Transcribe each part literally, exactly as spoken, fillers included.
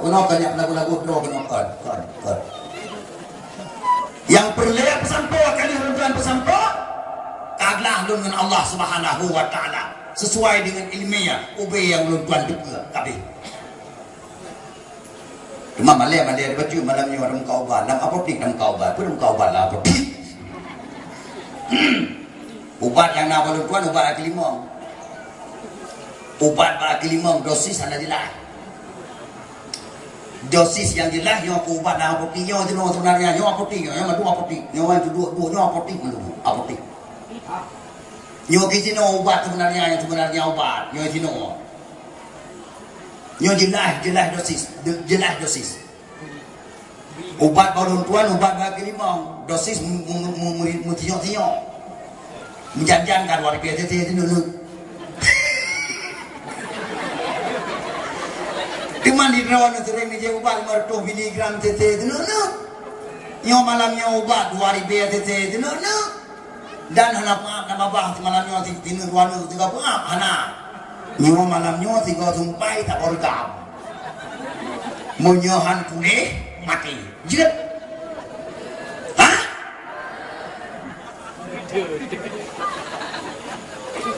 Keunoe ka nyak lagu-lagu droe keunoe kon, kon, kon. Nyang peureulèe peusampoe kali lôn tuan peusampoe, ka glah lôn ngon Allah Subhanahu wa Taala sesuai dengan ilmiah ubé nyang lôn tuan teupeue kabeh. Teuma malèe-malèe bacut malam nyoe lam muka ubat, lam apotek lam muka ubat, peue lam muka ubat lam apotek. Ubat nyang na bak lôn tuan ubat akhé limong. Ubat bak akhé limong dosis hana jeulaih. Dosis nyang jeulaih nyoe keu ubat nyang apotek nyoe jinoe seubeunarnya nyoe apotek nyoe, nyoe mandum apotek. Nyoe nyang duek-duek nyoe apotek mandum, apotek. Nyoe keu jinoe ubat seubeunarnya nyang seubeunarnya ubat nyoe jinoe. Nyoe jeulaih, jeulaih dosis, je-, jeulaih dosis. Ubat bak lôn tuan, ubat bak akhé limong. Dosis mu-, mu-, mu-, mu-, meusinyok-sinyok. Meujan-jan ka dua ribèe cc sineuk-neuk. Teuma di droeneuh seuréng neujép ubat lima reutôh miligram cc sineuk-neuk. Nyoe malam nyoe ubat dua ribèe cc sineuk-neuk. Dan hana peuab na babah seumalam nyoe si-, sineuk dua neuk sigoe peuab, hana. Nyoe malam nyoe sigoe sumpai saboh reugam. Meunyoe han puléh, maté. Jeuet. Hah?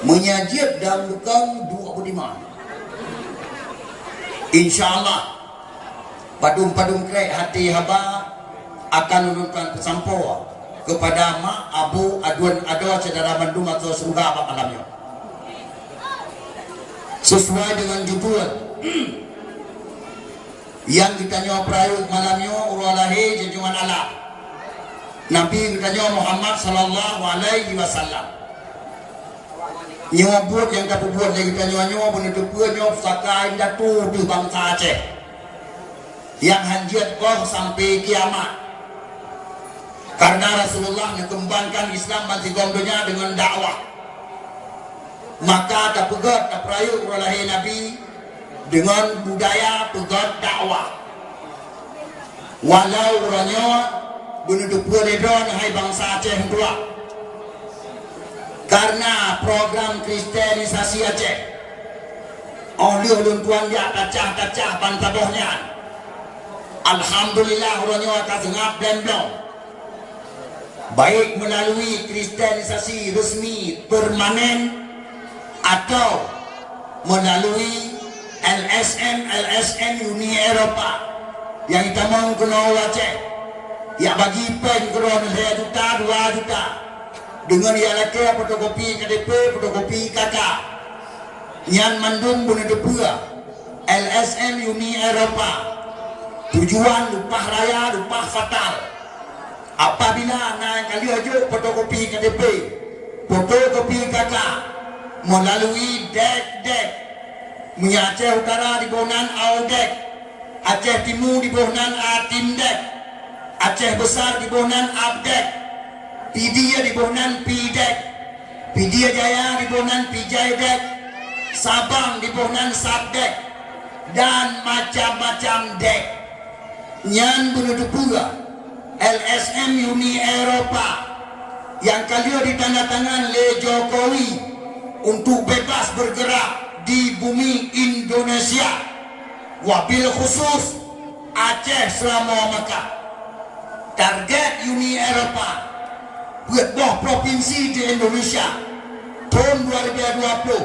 Meunyoe jeuet dan bukon dua puluh lima. Insya Allah. Padum-padum krek hati haba akan ulôn tuan peusampoe keupada mak, abu, aduen, adoe syedara bandum ateueh syeuruga bak malam nyoe. Sesuai dengan judul nyang geutanyoe peurayeuk malam nyoe, uroe lahé junjungan Allah, Nabi geutanyoe Muhammad sallallahu alaihi wasallam. Nyoe buet nyang tapeubuet lé geutanyoe nyoe beuneuteupeu nyoe pusaka indatu deuh bansa Aceh. Nyang han jeuet boh sampai kiamat. Karena Rasulullah neukeumbangkan Islam bansigom donya deungon dakwah. Maka tapeugöt, tapeurayeuk uroe lahé Nabi deungon budaya peugöt dakwah. Walau uroe nyoe beuneuteupeu lé droeneuh hai bansa Aceh meutuah. Karena program kristenisasi Aceh, óh lheueh lôn tuan jak tacah-tacah ban saboh nyan, alhamdulillah uroe nyoe ka seungab blém-blém. Baik melalui kristenisasi resmi permanen atau melalui L S M, L S M Uni Eropa nyang jitamong keunoe u Aceh, jak bagi péng keudroe lhèe juta, dua juta, deungon jak lakèe fotokopi K T P, fotokopi K K. Nyan mandum beuneuteupeu L S M Uni Eropa. Tujuan leupah raya, leupah fatal. Apabila na nyang ka lheueh jok fotokopi K T P, fotokopi K K melalui dek-dek, meunyoe Aceh Utara diboh nan Audek, Aceh Timu diboh nan Atimdek, Aceh Besar diboh nan Abdek, Pidie diboh nan Pidek, Pidie Jaya diboh nan Pijaidek, Sabang diboh nan Sabdek, dan macam-macam dek. Nyan beuneuteupeu L S M Uni Eropa nyang ka lheueh ditandatangan lé Jokowi untuk bebas bergerak di bumi Indonesia, wabil khusus Aceh Seuramoe Mekah. Target Uni Eropa peuet boh propinsi di Indonesia thon dua ribèe dua ploh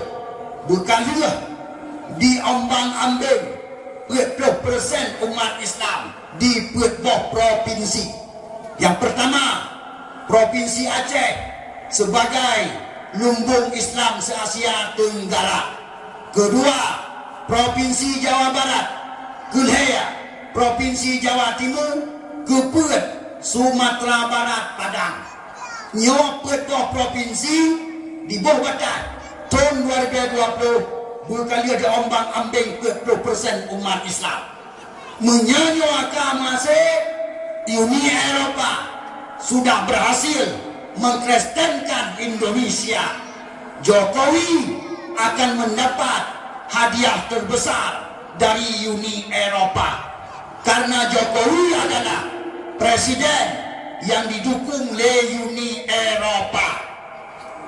beukaleuh diombang-ambeng peuet ploh persen umat Islam di peuet boh propinsi. Nyang peurtama, Propinsi Aceh sebagai lumbong Islam se-Asia Tenggara. Keudua, Propinsi Jawa Barat. Keulhèe, Propinsi Jawa Timu. Keupeuet, Sumatera Barat Padang. Nyoe peuet boh propinsi diboh batat thon dua ribèe dua ploh beukaleuh diombang-ambeng peuet ploh persen umat Islam. Meunyoe nyoe ka meuhasé, Uni Eropa sudah berhasil mengkristenkan Indonesia, Jokowi akan mendapat hadiah terbesar dari Uni Eropa. Karena Jokowi adalah presiden yang didukung lé Uni Eropa.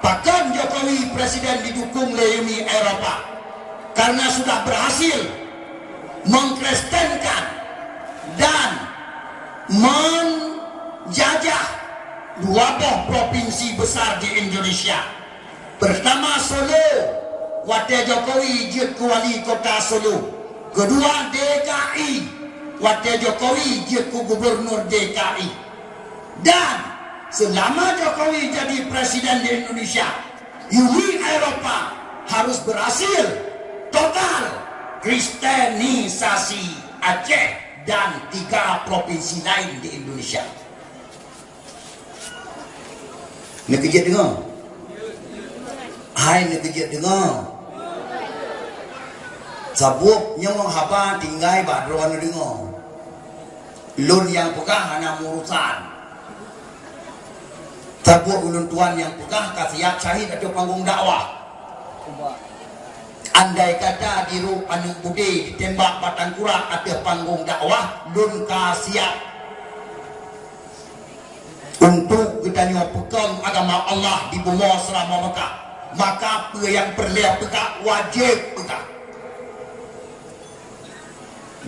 Pakon Jokowi presiden didukung lé Uni Eropa? Karena sudah berhasil mengkristenkan Menjajah dua boh provinsi besar di Indonesia. Pertama Solo, watée Jokowi jeuet keu wali kota Solo. Kedua D K I, watée Jokowi jeuet keu gubernur D K I. Dan selama Jokowi jadi presiden di Indonesia, Uni Eropa harus berhasil total kristenisasi Aceh dan tiga provinsi lain di Indonesia. Neukeujeuet deungoe? Hai neukeujeuet deungoe? Saboh nyoe haba tinggai bak droeneuh deungoe. Lôn nyang peugah hana meurusan. Saboh ulôn tuan nyang peugah ka siap syahid ateueh panggong dakwah. Andai kata dirôk aneuk budé ditembak batang kurak ateueh panggong dakwah, lôn ka siap. Untuk geutanyoe peukong agama Allah di bumoe Seuramoe Mekah, maka peue nyang peureulée peugah wajéb peugah.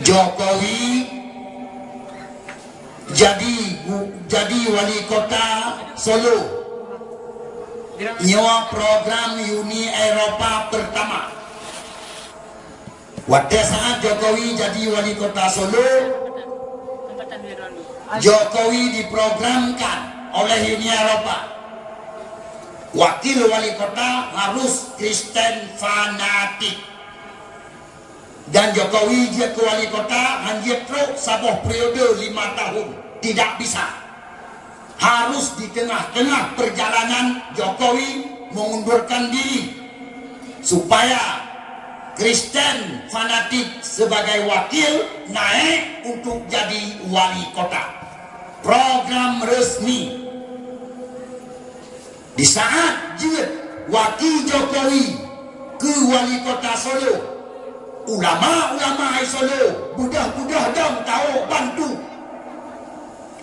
Jokowi jadi gu-, jadi wali kota Solo. Nyoe program Uni Eropa pertama. Watée saat Jokowi jadi wali kota Solo, Jokowi diprogramkan oleh Uni Eropa. Wakil wali kota harus Kristen fanatik. Dan Jokowi jeuet keu wali kota han jeuet trok saboh periode lima tahun. Tidak bisa. Harus di tengah-tengah perjalanan Jokowi mengundurkan diri supaya Kristen fanatik sebagai wakil naik untuk jadi wali kota. Program resmi. Di saat jeuet waki Jokowi keu wali kota Solo, ulama-ulama hai Solo beudôh-beudôh dong tawök bantu.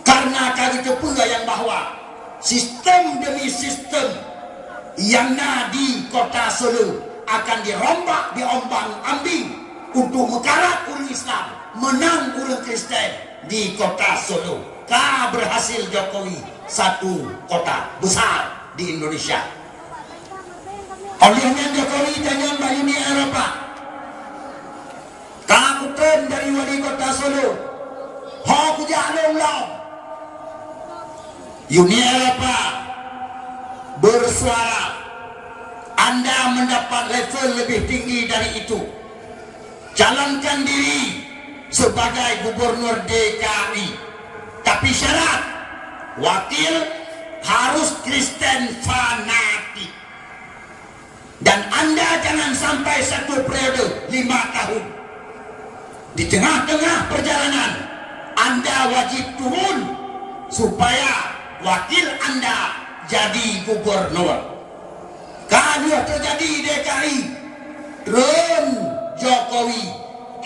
Karena ka geuteupeue nyang bahwa sistem demi sistem nyang na di kota Solo akan dirombak diombang-ambing untuk meukarat ureuëng Islam, meunang ureuëng Kristen di kota Solo. Ka berhasil Jokowi satu kota besar di Indonesia. Óh lheueh nyan Jokowi tanyong bak Uni Eropa, "Ka kutem dari wali kota Solo, ho kujak lom lom." Uni Eropa bersuara, "Anda mendapat level lebih tinggi dari itu. Calonkan diri sebagai gubernur D K I. Tapi syarat, wakil harus Kristen fanatik. Dan Anda jangan sampai satu periode lima tahun. Di tengah-tengah perjalanan, Anda wajib turun supaya wakil Anda jadi gubernur." Ka lheueh teujadi D K I, treun Jokowi,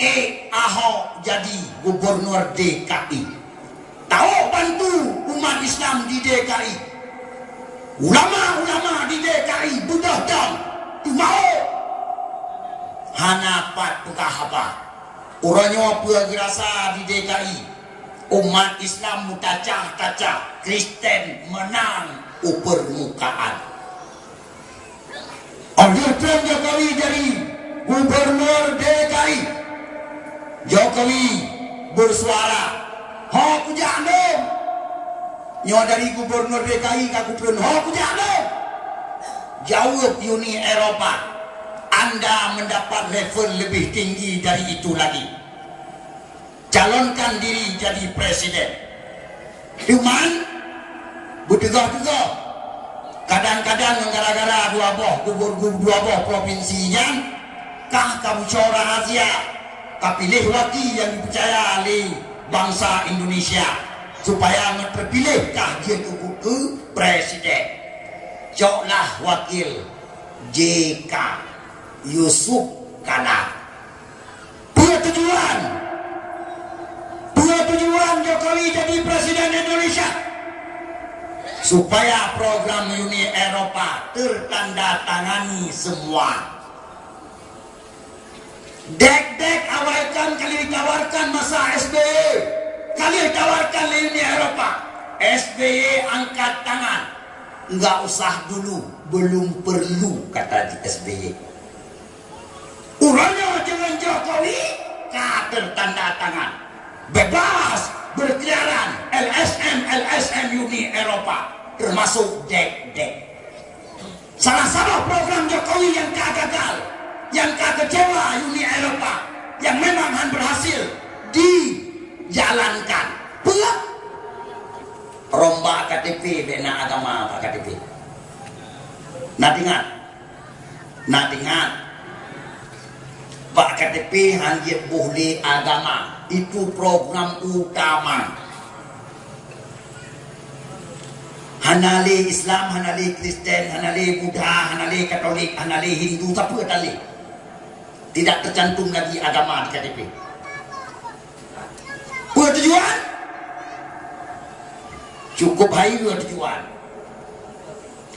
ék Ahok jadi gubernur D K I. Tawök bantu umat Islam di D K I. Ulama-ulama di D K I beudôh dong, teumawök. Hana pat peugah haba. Uroe nyoe peue geurasa di D K I, umat Islam meutacah-tacah, Kristen meunang u peurmukaan. Óh lheueh treun Jokowi jadi gubernur D K I, Jokowi bersuara, "Ho kujak lom. Nyoe dari gubernur D K I ka kutreun, ho kujak lom." Jaweueb Uni Eropa, "Anda mendapat level lebih tinggi dari itu lagi. Calonkan diri jadi presiden." Cuman, beuteugah-teugah, kadang-kadang gara-gara dua boh gubernur, dua boh provinsi nyan, kah ka meucora rahasia, ka piléh waki nyang dipeucaya lé bansa Indonesia, supaya ngon teupiléh kah jeuet keu, keu presiden. Coklah wakil J K, Yusuf Kala. Peue tujuan? Peue tujuan Jokowi jadi presiden Indonesia? Supaya program Uni Eropa tertandatangani semua. Dek-dek awaikan kali ditawarkan masa S B Y. Kali tawarkan lé Uni Eropa, S B Y angkat tangan. Enggak usah dulu, belum perlu, kata S B Y. Uroe nyoe deungon Jokowi ka tertanda tangan. Bebas berkeliaran L S M, L S M Uni Eropa, termasuk dek-dek. Salah saboh program Jokowi nyang ka gagal, nyang ka kecewa Uni Eropa, nyang memang han berhasil dijalankan. Peue? Rombak K T P, bèk na agama bak K T P. Na teuingat? Na teuingat? Bak K T P han jeuet boh lé agama. Itu program utama. Hana lé Islam, hana lé Kristen, hana lé Buddha, hana lé Katolik, hana lé Hindu, sapeue tan lé. Tidak tercantum lagi agama di K T P. Peue tujuan? Cukup hai dua tujuan.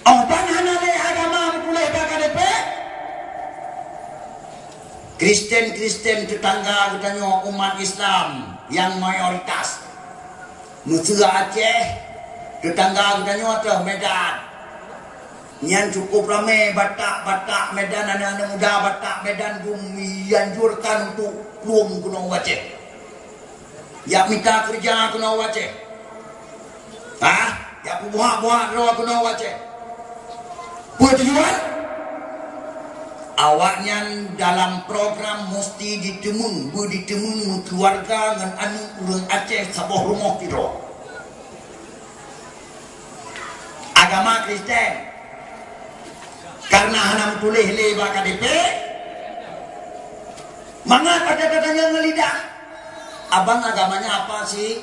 Oh, ban hana lé agama meutuléh bak K T P. Kristen-Kristen tetangga geutanyoe umat Islam nyang mayoritas. Meuseu Aceh, tetangga geutanyoe teuh Medan. Nyan cukup ramé Batak-Batak Medan, aneuk-aneuk muda Batak Medan geuanjurkan untuk plueng keunoe u Aceh. Jak mita keureuja keunoe u Aceh. Hah? Jak peubuhak-buhak droe keunoe u Aceh. Peue tujuan? Awaknyan dalam program musti jiteumeung, beujiteumeung meukeuluwarga ngon aneuk ureueng Aceh saboh rumoh sidroe. Agama Kristen. Karena hana meutuléh lé bak K T P, mangat adak tatanyong ngon lidah, "Abang agamanya apa sih?"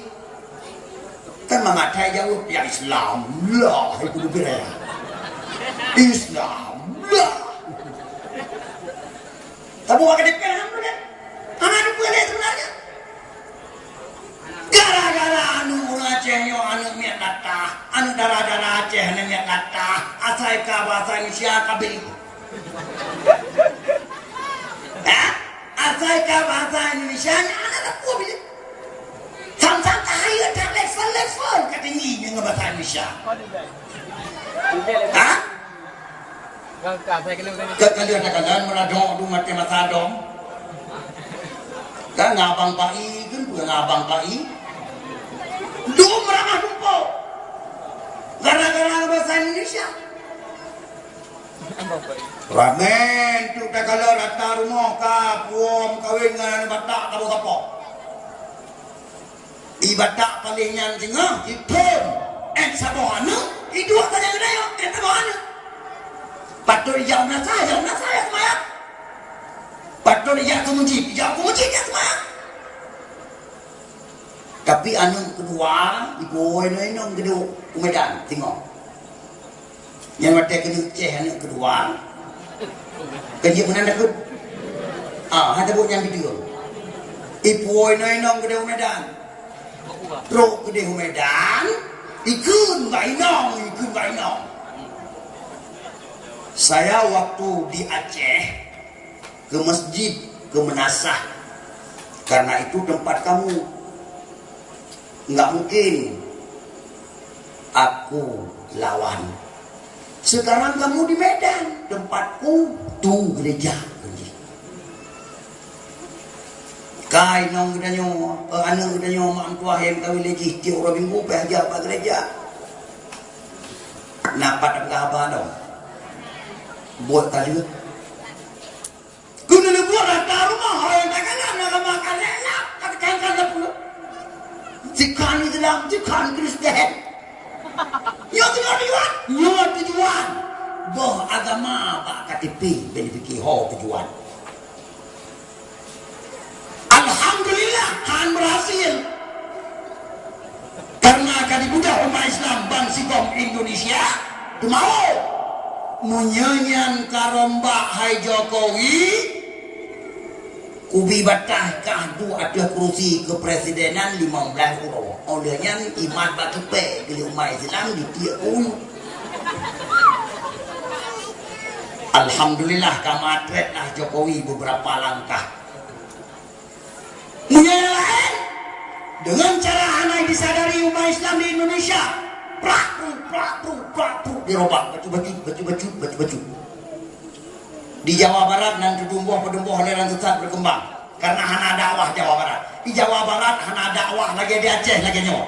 Kan mangat hai jaweueb, "Ya Islam lah, hai kudu bira. Islam lah." Tapi bak K T P alhamdulillah. Hana meutuléh sebenarnya. Gara-gara aneuk ureueng Aceh nyoe aneuk miet latah, aneuk dara-dara Aceh aneuk miet latah, asai ka bahasa Indonesia ka bili. Hah? Asai ka bahasa Indonesia nyan hana tapeue bili. Sang-sang ka hayeue that level-level ka tinggi ngon bahasa Indonesia. Hah? Ka, ka lheueh takalon meuradok dum maté masa dom. Ka ngon abang pai, kan peue ngon abang pai? Dum ramah tumpok. Gara-gara bahasa Indonesia. Ramé tu takalon rata rumoh ka puom kawin ngon Batak saboh kapok. I Batak paléng nyan singoh, i phon, eh, saboh aneuk, i duek saja geunayoe, eh, saboh aneuk. Patôt ijak meunasah, ijak meunasah, ijak seumayang. Patôt ijak keu meuseujid, ijak keu meuseujid, ijak seumayang. Tapi aneuk keudua, ibu inong-inong geuduek u Medan, singoh. Nyan watèe keuneuk céh aneuk keudua, ka jeuet meunan takot. Ah, hana buet nyan bideung. Ipuwoe inong-inong keudeh u Medan. Trok keudeh u Medan, ikheun bak inong, ikheun bak inong. Saya waktu di Aceh, ke masjid, ke meunasah. Karena itu tempat kamu. Enggak mungkin aku lawan. Sekarang kamu di Medan, tempatku tu gereja. Ka inong geutanyoe, eh, aneuk geutanyoe mak meutuah yang kawin lé jih tiep uroe minggu pih jak bak gereja. Na pat peugah haba dong. Buet ka lheueh. Keuneuk leubuet rata rumoh, hai nyang takalon agama ka lheueh lap, ka teukankan sapeue. Jikheun Islam, jikheun Kristen. Nyoe tujuan, nyoe tujuan. Boh agama bak K T P, bèk pike ho tujuan. Alhamdulillah, han berhasil. Karena ka dibudah umat Islam bansigom Indonesia, teumawö. Meunyoe nyan ka rombak hai Jokowi, kubi bataih kah duek ateueh kurusi keupresidenan limong blaih uroe. Óh lheueh nyan imat bak kipèe keu umat Islam ditiek keu uyuek. Alhamdulillah ka meuatrét lah Jokowi beberapa langkah. Meunyoe nyang laén, deungon cara Islam di Indonesia, prak pru, prak pru, prak pru, dirobah, bacut-bacut, bacut-bacut, bacut-bacut. Di Jawa Barat nan padum boh, padum boh aliran sesat berkembang karena hana dakwah Jawa Barat. Di Jawa Barat hana dakwah lagèe di Aceh lagèe nyoe.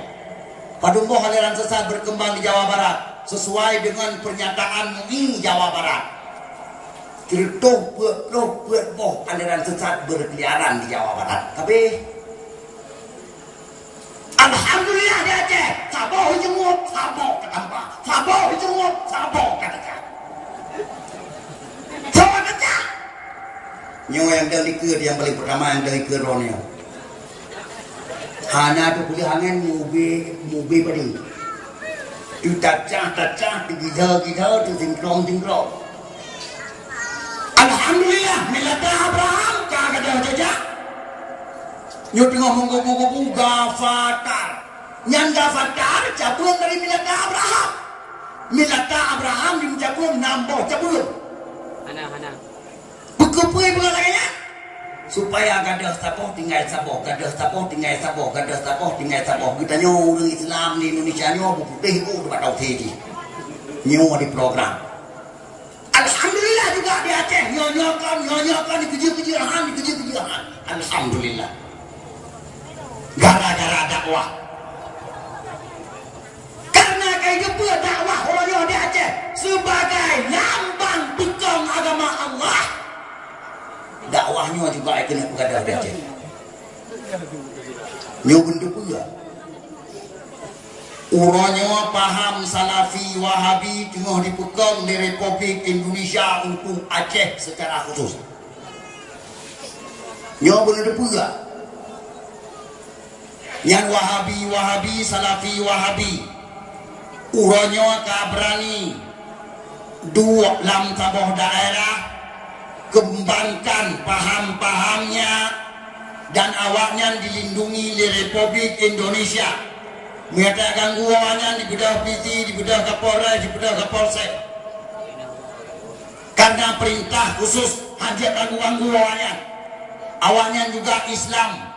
Padum boh aliran sesat berkembang di Jawa Barat sesuai dengan pernyataan MUI Jawa Barat. Sireutôh peuet ploh peuet boh aliran sesat berkeliaran di Jawa Barat. Tapi alhamdulillah di Aceh, saboh jenguk, saboh ka tampa, saboh jenguk, saboh ka teuka. Saboh teuka. Nyoe nyang deuh likot nyang paling pertama nyang deuh likot droeneuh. Hana teupeuleueh angén meuubé, meuubé padé. Teutacah-tacah, teugila-gila, teusingkrong-singkrong. Alhamdulillah, millata Abraham ka gadôh jejak. Nyoe teungoh meugubu-gubu Gafatar. Nyan Gafatar cabeueng dari millata Abraham. Millata Abraham di meucabeueng nam boh cabeueng. Hana, hana. Beukeupui beungoh lagèe nyan? Supaya gadôh saboh tinggai saboh, gadôh saboh tinggai saboh, gadôh saboh tinggai saboh. Geutanyoe ureueng Islam di Indonesia nyoe beuputéh bu bak tauhid jih. Nyoe di program. Alhamdulillah juga di Aceh, nyoe-nyoe kon, nyoe-nyoe kon, dikeujeuet-keujeuet han, dikeujeuet-keujeuet han. Alhamdulillah. Gara-gara dakwah. Karena ka geupeu dakwah uroe nyoe di Aceh sebagai lambang peukong agama Allah. Dakwah nyoe juga keuneuk peugadôh di Aceh. Nyoe beuneuteupeu. Uroe nyoe paham Salafi Wahabi teungoh dipeukong di Republik Indonesia untuk Aceh secara khusus. Nyoe beuneuteupeu. Nyan Wahabi-Wahabi, Salafi Wahabi, uroe nyoe ka beurani duek lam saboh daerah, kembangkan paham-pahamnya, dan awaknyan dilindungi lé Republik Indonesia. Meunyo taganggu awaknyan, dibeudôh polisi, dibeudôh Kapolres, dibeudôh Kapolsek. Karena perintah khusus hana ganggu-ganggu awaknyan. Awaknyan juga Islam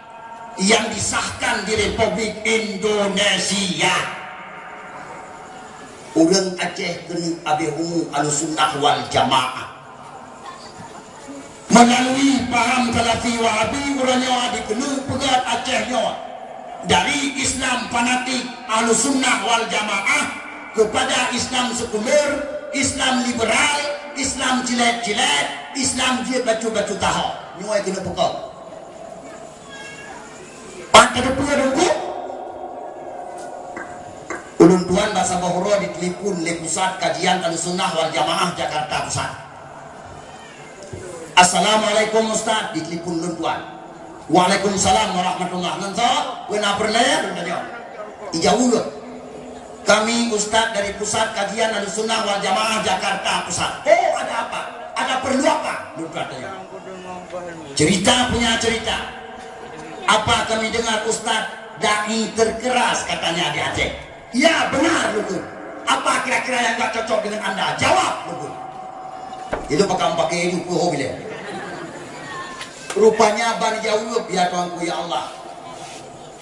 yang disahkan di Republik Indonesia. Ureueng Aceh keuneuk abéh umu Ahlussunnah wal Jamaah. Melalui paham Salafi Wahabi, uroe nyoe dikeuneuk peugöt Aceh nyoe dari Islam fanatik Ahlussunnah wal Jamaah kepada Islam sekuler, Islam liberal, Islam cilet-cilet, Islam jeuet bacut-bacut taho. Nyoe keuneuk peukong. Pat tateupeue Teungku? Ulôn tuan bak saboh uroe ditelepon lé Pusat Kajian Ahlussunnah wal Jamaah Jakarta Pusat. "Assalamualaikum Ustaz," ditelepon ulôn tuan. "Waalaikumsalam warahmatullah." "Ngon soe? Peue na peureulèe?" lôn tanyong. Ijaweueb. "Kami Ustaz dari Pusat Kajian Ahlussunnah wal Jamaah Jakarta Pusat." "Oh, ada apa? Ada perlu apa?" lôn tuan tanyong. "Cerita punya cerita. Apa kami dengar Ustaz dai terkeras katanya di Aceh?" "Ya, benar," lôn kheun. "Apa kira-kira yang tak cocok dengan anda? Jawab," lôn kheun. Itu pakam pakai itu, peue ho bilèe. Rupanya ban jaweueb, ya Tuhanku, ya Allah.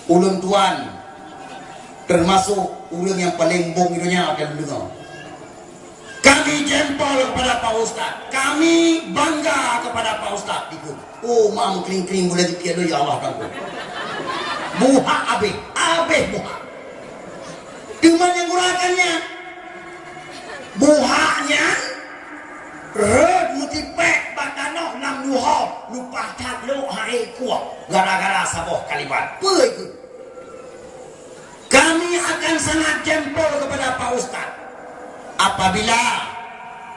Ulôn tuan termasuk ureueng nyang paleng bong di donya, ka lôn deungoe. "Kami jempol kepada Pak Ustaz. Kami bangga kepada Pak Ustaz," dikheun. Oh, mam kring-kring buleuen jipeuet lôn, ya Allah, Tuhanku. Buhak abéh, abéh buhak. Teuma nyang gurakan nyan, buhak nyan rhot meutipék bak tanoh lam luho, lumpah that lhok hai kuah gara-gara saboh kalimat. Peue kheun? "Kami akan sangat jempol kepada Pak Ustaz apabila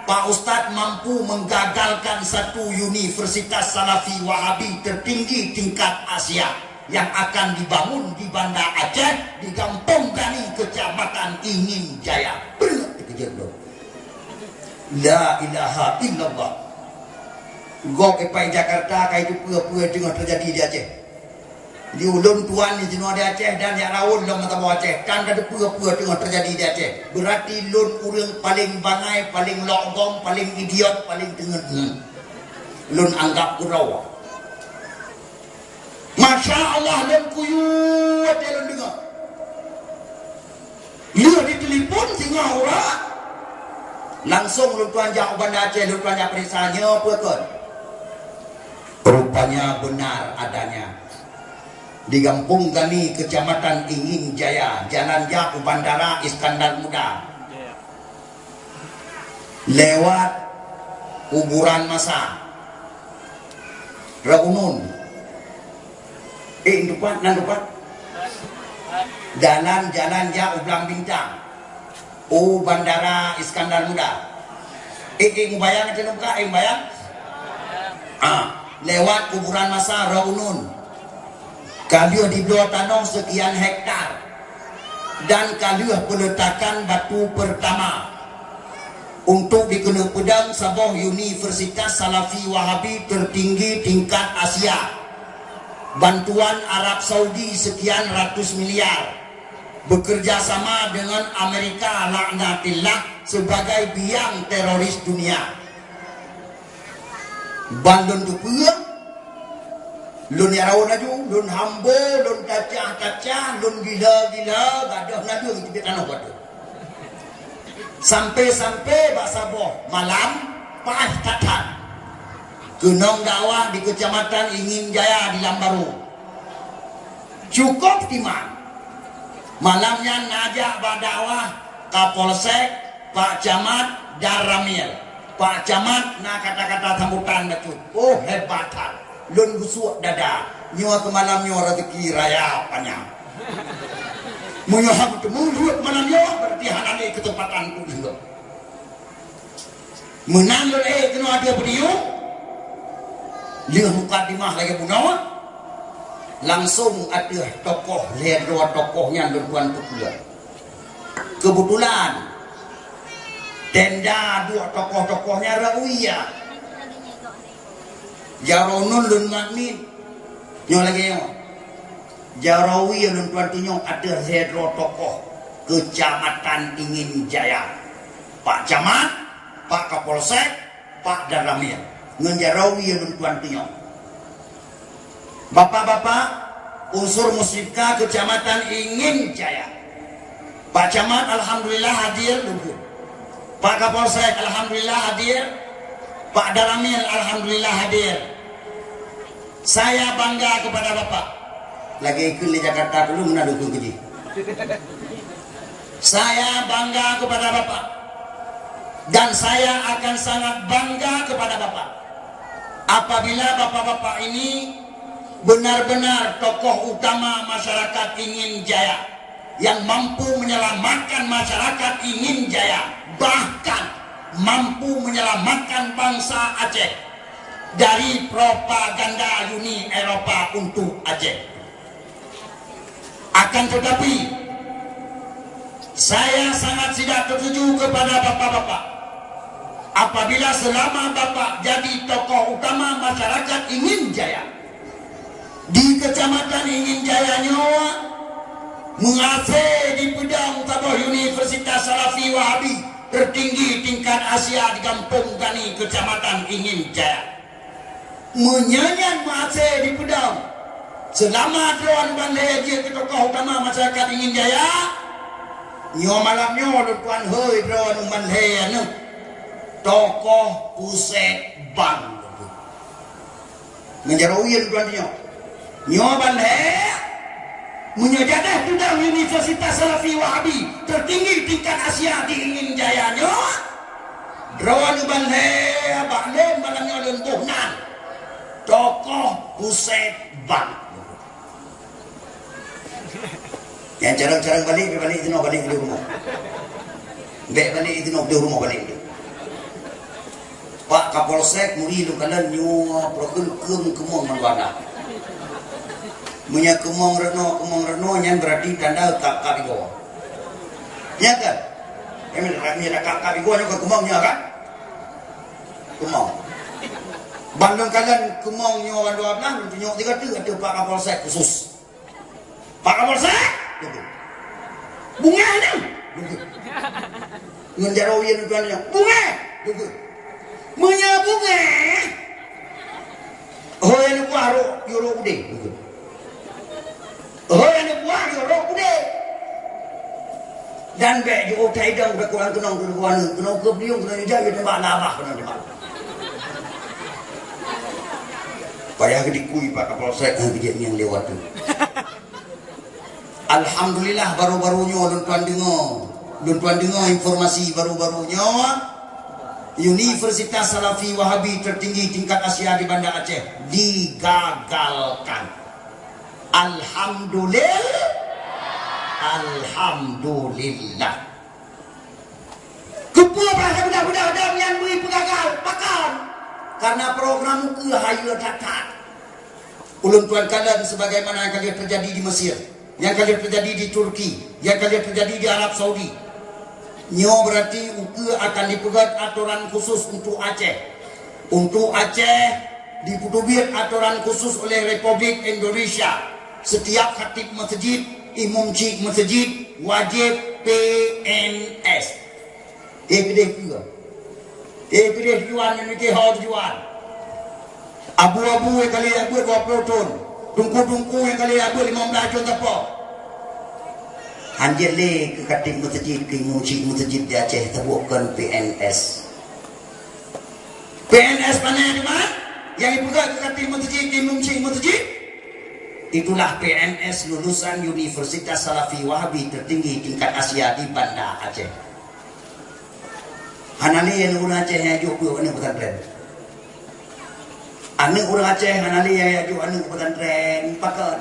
Pak Ustaz mampu menggagalkan satu universitas Salafi Wahabi tertinggi tingkat Asia yang akan dibangun di Banda Aceh, di Gampong Gani, Kecamatan Ingin Jaya." Beureukat teukeujot lom. La ilaha illallah. Gob ipai Jakarta ka itu peue-peue teungoh teujadi di Aceh. Di ulôn tuan di sinoe di Aceh dan jak raun lom meusaboh Aceh, tan tateupeue peue teungoh teujadi di Aceh. Beurati lôn ureueng paleng bangai, paleng lok gom, paleng idiot, paleng teungeut. Lôn anggap keudroe. Masya Allah, lôn kuyuet lôn deungoe. Langsong lôn tuan jak u Banda Aceh, lôn tuan jak peuriksa nyoe peue kon. Rupanya benar adanya. Di Gampông Gani, Kecamatan Ingin Jaya, jalan jak u Bandara Iskandar Muda. Lewat kuburan masa. Reunun. Eh, teumpat, nan teumpat. Jalan-jalan jak u Blang Bintang. U Bandara Iskandar Muda. Eh, eh, mubayang ata muka, eh, mubayang. Ah, lewat kuburan masa Reunun. Ka lheueh dibloe tanoh sekian hektar dan ka lheueh peletakan batu pertama untuk dikeuneuk peudong saboh universitas Salafi Wahabi tertinggi tingkat Asia. Bantuan Arab Saudi sekian ratus miliar, bekerja sama dengan Amerika laknatillah sebagai biang teroris dunia. Ban lôn teupeue, lôn nyang rayeuk laju, lôn hambo, lôn tacah-tacah, lôn gila-gila, gadôh naleueng teubiet tanoh batu. Sampai-sampai bak saboh malam, paih that-that. Keunong dakwah di Kecamatan Ingin Jaya di Lam Baru. Cukup timang. Malam nyan na jak bak dakwah Kapolsek, Pak Camat, dan Ramil. Pak Camat na kata-kata sambutan bacut. Oh, hebat that. Lôn geusuek dada. Nyoe keu malam nyoe rezeki raya panyang. Meunyoe hana teumeuruet malam nyoe, berarti hana lé keuseumpatan keu lôn. Meunan lôn ék keunoe ateueh podium, lheueh mukadimah lagée bunoe, langsong ateueh tokoh, lhée droe tokoh nyan lôn tuan peukeue. Keubeutulan, tenda duek tokoh-tokoh nyan rawi ya. Jaroe nun lôn mat miet, nyoe lagée nyoe. Jaroe wie lôn tuan tunyok ateueh lhée droe tokoh Kecamatan Ingin Jaya. Pak Camat, Pak Kapolsek, Pak Danramil. Ngon jaroe wie lôn tuan tunyok. Bapak-bapak, unsur Muslifka Kecamatan Ingin Jaya. Pak Camat alhamdulillah hadir, lungkut. Pak Kapolsek alhamdulillah hadir. Pak Danramil alhamdulillah hadir. Saya bangga kepada Bapak. Lagée keu lé Jakarta dulu meunan lungkut keu jih. Saya bangga kepada Bapak. Dan saya akan sangat bangga kepada Bapak. Apabila Bapak-bapak ini benar-benar tokoh utama masyarakat Ingin Jaya yang mampu menyelamatkan masyarakat Ingin Jaya, bahkan mampu menyelamatkan bangsa Aceh dari propaganda Uni Eropa untuk Aceh. Akan tetapi, saya sangat tidak setuju kepada bapak-bapak. Apabila selama bapak jadi tokoh utama masyarakat Ingin Jaya, di Kecamatan Ingin Jaya nyoe meuhase dipeudong saboh universitas Salafi Wahabi tertinggi tingkat Asia di Gampông Gani, Kecamatan Ingin Jaya. Meunyoe nyan meuhase dipeudong, seulama droeneuh ban lhée jeuet keu tokoh utama masyarakat Ingin Jaya, nyoe malam nyoe lôn tuan hôi droeneuh ban lhée aneuëk tokoh pusek bank. Ngon jaroe wie lôn tuan tunyok. Nyoe ban lhée, meunyoe jadeh tudang Universitas Salafi Wahabi tertinggi tingkat Asia di Ingin Jaya nyoe, droeneuh ban lhée bak lôn malam nyoe lôn boh nan tokoh pusek bank. Nyang carông-carông balek, bèk balek sinoe, balek di rumoh. Bèk balek sinoe, di rumoh balek. Pak Kapolsek muri lôn kalon nyoe peureukeuen keumong mandua na. Meunyoe keumong reunoe, keumong reunoe nyan berarti tanda kap-kap igoe. Nya kan? Emang kap-kap igoe nyoe kan keumong nyoe kan? Keumong. Ban lôn kalon keumong nyoe mandua na, lôn tunyok sigoe teuk ateueh Pak Kapolsek khusus. Pak Kapolsek, beungéh nyan. Ngon jaroe wie lôn tuan nyan, beungéh. Meunyoe beungéh, hôi aneuk buah rhok, yue rhok udeb. Hôi aneuk buah, yue rhok udeb. Dan bék jiôh that idong bak ureueng keunong keu dua aneuk, keunong keu beliung, keunong ijak, geutembak lam babah, keunong tembak. Payah geudikui Pak Kapolsek, eh, geujak ngieng lewat tu. Alhamdulillah, baru-baru nyoe lôn tuan deungoe, lôn tuan deungoe informasi baru-baru nyoe, Universitas Salafi Wahabi tertinggi tingkat Asia di Banda Aceh digagalkan. Alhamdulil-, Alhamdulillah. Keupeue bahasa mudah-mudah dan nyang bri peugagal? Pakon? Karena program ukeue hayeue that-that. Ulôn tuan kalon sebagaimana nyang ka lheueh teujadi di Mesir, nyang ka lheueh teujadi di Turki, nyang ka lheueh teujadi di Arab Saudi. Nyoe berarti ukeue akan dipeugét atoran khusus untuk Aceh. Untuk Aceh, dipeuteubiet atoran khusus oleh Republik Indonesia. Setiap khatib masjid, imum chik masjid wajib P N S. Eh, keudeh keue. Eh, keudeh tujuan, memikir ho tujuan. Abu-abu nyang ka lheueh jak beuet dua ploh thon. Teungku-teungku nyang ka lheueh jak beuet limong blaih thon sapo. Hanjeuet lé keu khatib masjid, keu imum chik masjid di Aceh, tabuet kon P N S. P N S pane teuma? Nyang ipeugah keu khatib masjid, keu imum chik masjid? Itulah P N S lulusan Universitas Salafi Wahabi tertinggi tingkat Asia di Banda Aceh. Hana lé aneuk ureueng Aceh nyang jok keu aneuk pesantren. Aneuk ureueng Aceh hana lé nyang jok aneuk pesantren. Pakon?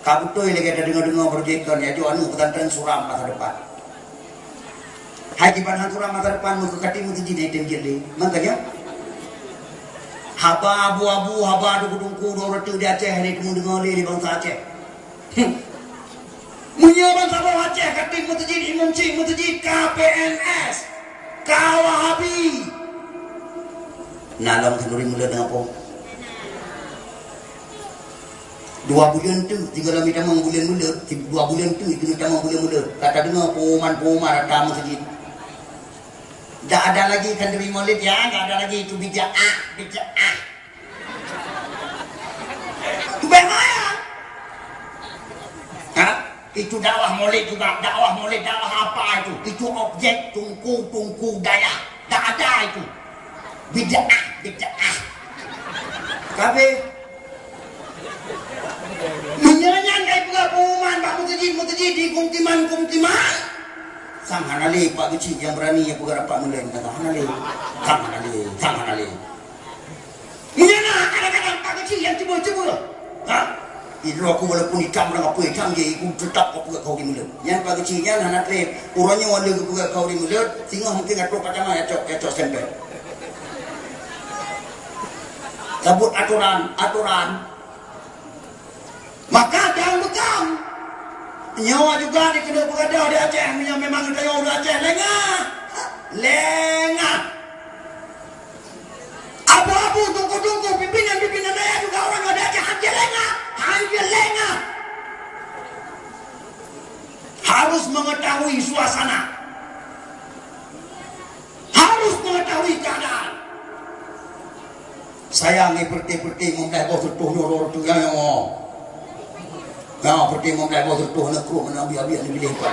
Ka beutôi lagèe tadeungoe-deungoe projek kon, nyang jok aneuk pesantren suram masa depan. Hai kiban han suram masa depan, meukeu khatib masjid nyang item jeuet lé. Makanya, haba abu-abu, haba teungku-teungku, dua reuteuh di Aceh, hana teumeudeungoe lé, lé bansa Aceh. Hmm. Meunyoe bansaboh Aceh khatib masjid, imum chik masjid, ka P N S, ka Wahabi. Na lom khanuri mulut deungon po. Dua buleuen teuk, sigohlom jitamong buleuen mulut, si-, dua buleuen teuk, jitamong buleuen mulut. Ka tadeungoe pengumuman-pengumuman rata masjid. Dak ada lagi khanuri maulid, ya, dak ada lagi itu bid'ah, bid'ah. Ubé maya. Ha? Itu dakwah maulid juga. Dakwah maulid, dakwah apa itu? Itu objek tungku-tungku dayah. Tak ada itu. Bid'ah, bid'ah. Kabeh. Meunyoe nyan ka ipeugah pengumuman bak meuseujid-meuseujid di kungtiman-kungtiman, sang hana lé Pak Geuchik nyang berani nyang peugah rapat meulén, kata hana lé. Sang hana lé, sang hana lé. Meunyoe na kadang-kadang Pak Geuchik nyang ceubeueng-ceubeueng, ha? Idroe ku walaupun itam urang apui itam je, ku tetap ku peugah kau di mulut. Nyan Pak Geuchik nyan hana treb. Uroe nyoe lé geupeugah kau di mulut, singoh mungkin atoe pacama ya cok, ya cok stempel. Sabut atoran, atoran. Maka dan bukan. Nyoe juga dikeuneuk peugadôh di Aceh, meunyoe memang geutanyoe ureueng Aceh lengah. Lengah. Abu-abu, tungku-tungku, pimpinan-pimpinan dayah juga orang ada aja hanjeuet lengah, hanjeuet lengah. Harus mengetahui suasana. Harus mengetahui keadaan. Sayang, eh, peureté-peureté, meunyoe boh seutoh nyoe, nyoe, nyoe. Nyoe, peureté meunyoe boh seutoh, nyoe, kruh, nyoe, biak-biak, nyoe, bileh, Pak.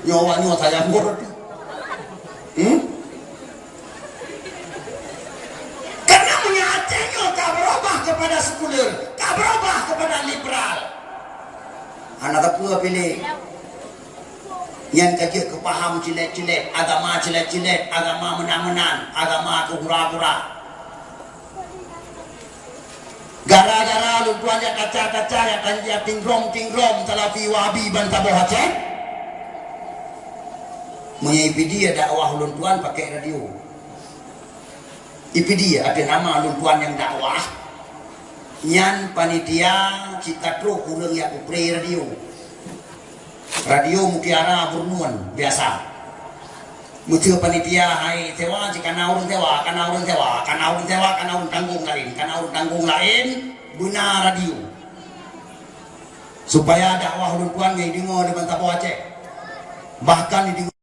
Nyoe, awak nyoe sayang, boh seutoh. Hmm? Karena meunyoe Aceh nyoe ka berubah kepada sekuler, ka berubah kepada liberal. Hana teupeu piléh. Nyan ka jeuet keu paham cilet-cilet, agama cilet-cilet, agama meunan-meunan, agama keu gura-gura. Gara-gara lôn tuan jak kaca-kaca, jak tan-, jak tinggrom-tinggrom Salafi Wahabi bansaboh Aceh. Meunyoe ipeudeuh dakwah lôn tuan pakai radio. Ipeudeuh ateueh nama lôn tuan nyang dakwah. Nyan panitia cit ka trok ureueng jak kupre radio. Radio Mutiara Burnun biasa. Meuseu panitia hai sewa, jih kana ureueng sewa, kana ureueng sewa, kana ureueng sewa, kana ureueng tanggong laén, kana ureueng tanggong laén, beuna radio. Supaya dakwah ulôn tuan nyan ideungoe lé bansaboh Aceh. Bahkan ideungoe